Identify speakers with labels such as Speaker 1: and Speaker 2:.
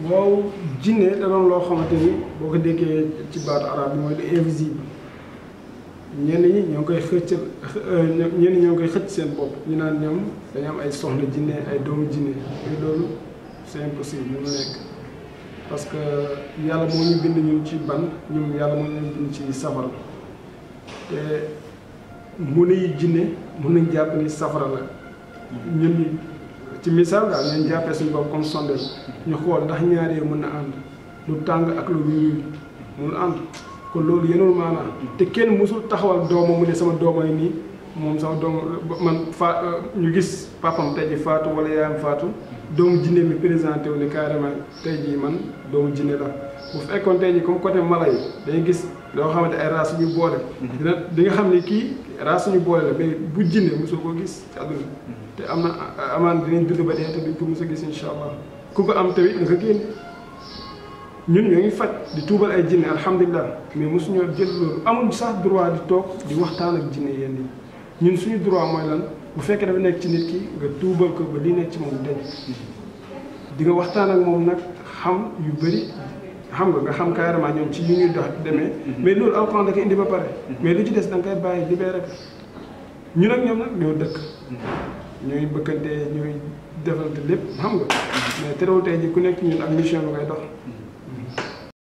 Speaker 1: waaw jinne da doon loo xamante ni boo ko déggee ci baatu arab bi mooy lu invisible ñenn ñi ñoo ngi koy xëcc ñenn ñi ñoo ngi koy xëcc seen bopp ñu naan ñoom dañu am ay soxna jinne ay doomu jinne mais loolu c'est impossible mënu nekk parce que yàlla moo ñu bind ñun ci ban ñun yàlla moo ñu bind ci safara te mun yi jinne mun nañ jàpp ni safara la ñun ñi ci misaal daal nañ jàppee suñu bopp comme sondeel ñu xool ndax ñaar yi mën na ànd lu tàng ak lu ñuul mun ànd kon loolu yenul maanaam te kenn musul taxawal doomam mu ne sama doomay nii moom sama doom man ñu gis papam tey ji faatu wala yaayam faatu doomu jinne mi présenté wu ne carrément tey jii man doomu jinne la bu fekkoon tey jii comme côté mala yi dañuy gis loo xamante ay race suñu boole di nga xam ne kii race suñu boole la mais bu jinne mosoo ko gis ci àdduna te am na amaan dinañ dund ba dee te duñ ko mos a gis incha allah ku ko am tamit nga génn ñun ñoo ngi faj di tuubal ay jinne alhamdulilah mais mosuñoo jël loolu amul sax droit di toog di waxtaan ak jinne yéen ñun suñu droit mooy lan bu fekkee dafa nekk ci nit ki nga tuubal ko ba li nekk ci moom dañ di nga waxtaan ak moom nag xam yu bëri xam nga xam carrément ñoom ci yu ñuy dox demee mais loolu alxuraan da koy indi ba pare mais lu ci des da nga koy bàyyi libéré ko ñun ak ñoom nag ñoo dëkk ñooy bëkkante ñooy defante lépp xam nga mais terewul tey ji ku nekk ñun ak mission bi ngay dox